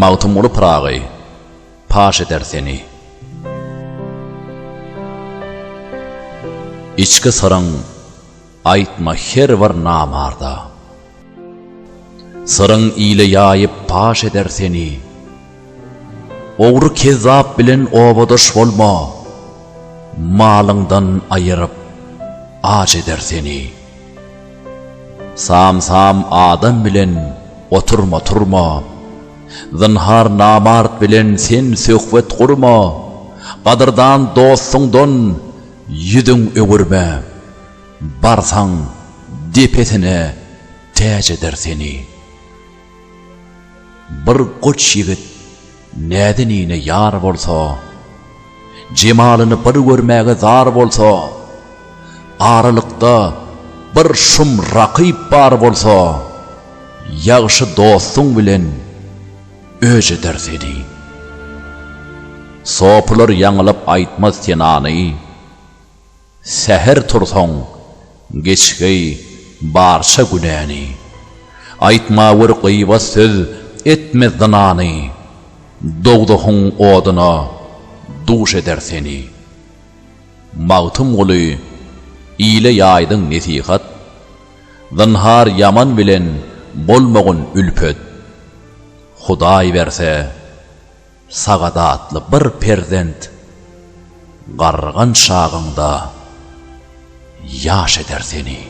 Magtymguly Pyragy paş eder seni. Içki syryň aýtma her bir namarda. Syryň ile ýaýyp paş eder seni. Ogry kezzap bilen obadaş bolma, Malyňdan aýyryp aç eder seni. Sam-sam adam bilen oturma turma, Zynhar namart bilen sen söhbet gurma, Gadyrdan dostuňdan ýüzüň öwürme, Barsaň depesine täç eder seni. Bir goç ýigit näzenine ýar bolsa, Jemalyny bir görmäge zar bolsa, Aralykda bir şum rakyp bar bolsa, Ýagşy dostuň bilen öç eder seni. Sopular ýaňylyp aýtmaz senany, Säher tursaň, geçgeý barça günäni. Aýtmawür gybat söz, etme zynany, Dowzahyň oduna duş eder seni. Magtymguly, ile ýaýdyň nesihat, Zynhar ýaman bilen bolmagyn ülpet. Hudaý berse, Sagadatly bir perzent garrygan çagyňda ýaş eder seni.